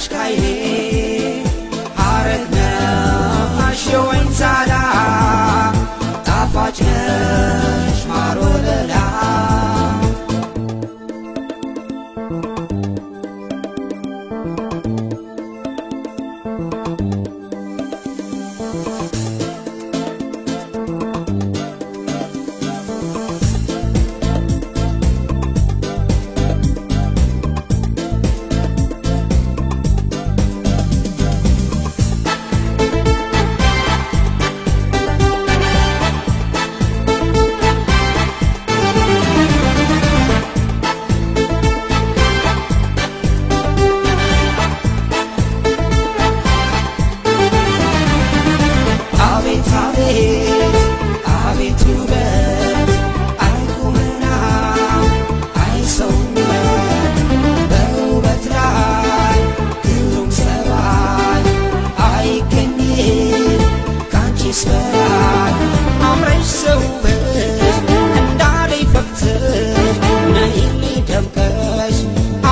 ነሽ ካይኔ ሐረግ ነሽ የወይን ዛላ ጣፋጭ ነሽ ማር ወለላ። አቤት አቤት አቤት ውበት አይ ቁመና አይ ሰውነት በውበት ላይ ግሩም ጸባይ አይገኝም ካንቺስ በላይ። አምረሽ ሰውበት እንዳለይ ፈክተሽ ነይልኝ ደምቀሽ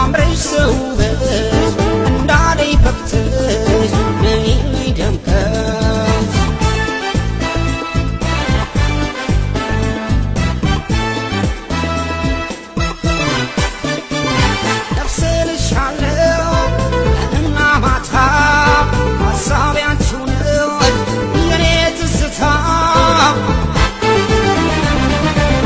አምረሽ ሰውበት እንዳለይ ፈክተሽ ነይልኝ ደምቀሽ። ነፍሴ ልሻለው ቀንና ማታ ሀሳቤ አንቺው ነው የኔ ትዝታ።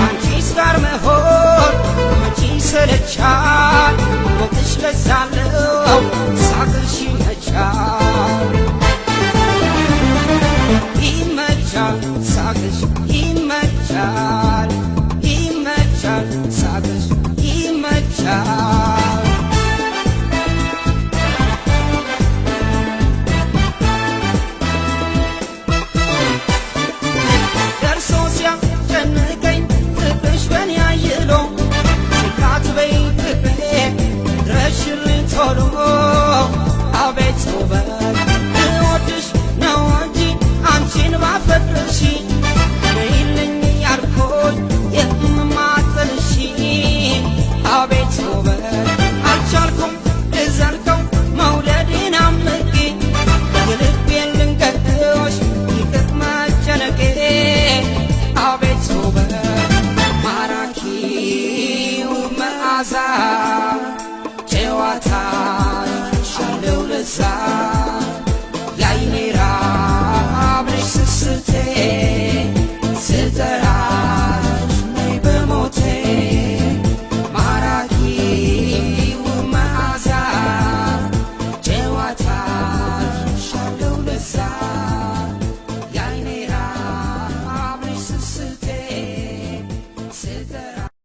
አንቺስ ጋር መሆን መቼ ይሰለቻል? ሞትሽ በዛለው ሳቅሽ ይመቻል ይመቻል ሳቅሽ ይመቻል ይመቻል ሳቅሽ ይመቻል። ደርሶ ሲያስጨንቀኝ ፍቅርሽ በኔ አይሎ ችላ አትበይ ፍቅሬ ድረሽልኝ ቶሎ። አቤት ውበት ብወድሽ ነው እንጂ አንቺን ባፈቅርሽ ነይልኝ ያልኩኝ የምማጸንሽ። አቤት ውበት አልቻልኩም ልዘልቀው መውደዴን አምቄ የልቤን ልንገርሽ ይቅር መጨነቄ። አቤት ውበት ማራኪው መዓዛ ጨዋታሽ አለው ለዛ